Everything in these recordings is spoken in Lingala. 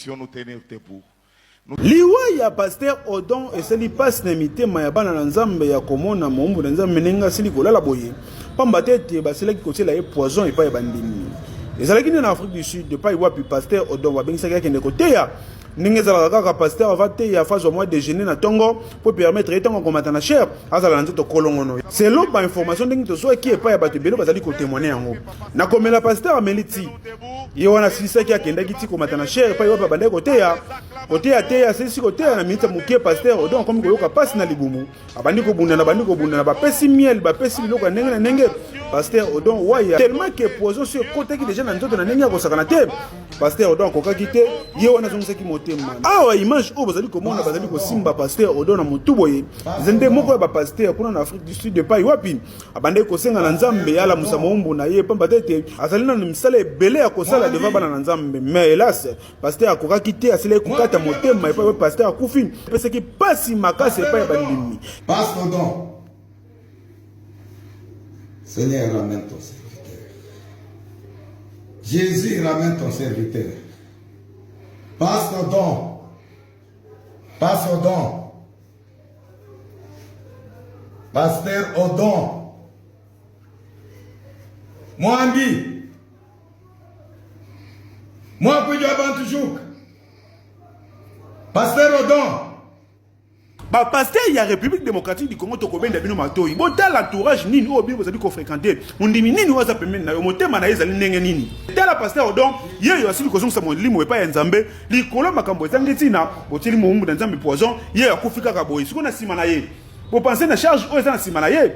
puissions nous tenir debout. Liwa ya Pasteur Odon esali pasi na mitema ya bana na Nzambe ya komona mowumbu na Nzambe ndenge asili kolala boye, pamba te ete basilaki kotiela ye poison epai ya bandimi. Ezalaki nde na Afrique du Sud epai wapi Pasteur Odon babengisaki akende koteya. Ndenge ezalaka kaka, pasteur ava teya fa azwa mwa dejeuner na tongo po permettre ye ntango akomata na chaire azala na nzoto kolongono. Selon ba information ndenge tozwaki epai ya bato ebele bazali kotemoigner yango, na komela pasteur ameli ti ye wana asilisaki, akendaki ti komata na chaire epai wapi abandaki koteya koteya teya. Asilisi koteya na minute moke, pasteur Odon akomi koyoka pasi na libumu, abandi kobundana, abandi kobundana, bapesi miel, bapesi biloko ya ndenge na ndenge. Pasteur Odon waya tellement que poison so ekotaki deja na nzoto na ndenge ya kosakana te, pasteur Odon akokaki te, ye wana azongisaki motema. Awa image oyo bazali komona, bazali kosimba pasteur Odon na motu boye, eza nde moko ya bapasteur kuna na Afrique du Sud epai wapi abandaki kosenga na Nzambe alamusa mowumbu na ye, pamba te ete azali nano misala ebele ya kosala devant bana na Nzambe. Mais hélas, pasteur akokaki te, asilaki kokata motema. Epai wapi pasteur akufi epesaki pasi makasi epai ya bandimi. Pasteur Odon. Seigneur, ramène ton serviteur. Jésus, ramène ton serviteur. Pasteur Odon. Pasteur Odon. Pasteur Odon. Mwambi. Mwakuija bantu shuka. Pasteur Odon. Bapasteur ya République démocratique du Congo, tokobenda bino matoi. Botala entourage nini oyo bino bozali kofréquenter, mondimi nini oyo aza pembeni na yo, motema na ye ezali ndenge nini. Tala pasteur Odon, ye oyo asili kozongisa molimo epai ya Nzambe likolo makambo ezangi ntina. Botieli mowumbu na Nzambe poison, ye akufi kaka boye. Sikoyo na nsima na ye, bopenser na charge oyo eza na nsima na ye.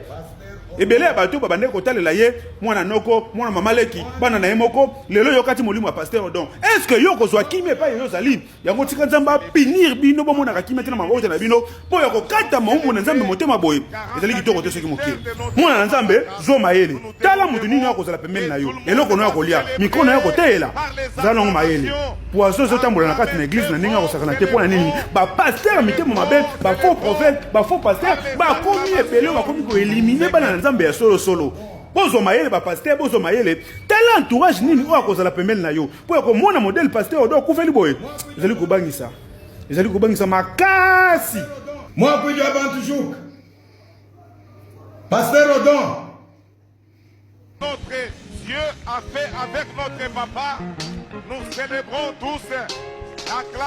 Ebele ya bato babandaki kotalela ye mwana noko, mwana mama leki, bana na ye moko, lelo yokati molimo ya pasteur Odon. Est ce que yo kozwa kimia epai yo ozali yango? Tika Nzambe apunir bino, bomonaka kimia te na mabota na bino mpo ya kokata mawumbu na Nzambe motema boye, ezali kitoko te soki moke. Mwana na Nzambe, zwa mayele, tala moto nini akozala pembeni na yo, eloko na yo kolia, micro na yo koteyela, zala nango mayele. Poison ezotambola na kati na église na ndenge akosakana te. Mpo na nini? Bapasteur mitema mabe, bafaux prophète, bafaux pasteur bakomi ebele, bakomi koéliminer bana na Nzambe ya solosolo. Bozwa mayele, bapasteur, bozwa mayele. Tala entourage nini oyo akozala pembeni na yo mpo ya komona modèle pasteur Odon akufeli boye, ezali kobangisa, ezali kobangisa makasi. Mwakuija bantu shuka. Pasteur Odon. Notre Dieu a fait avec notre papa. Nous célébrons tous la classe.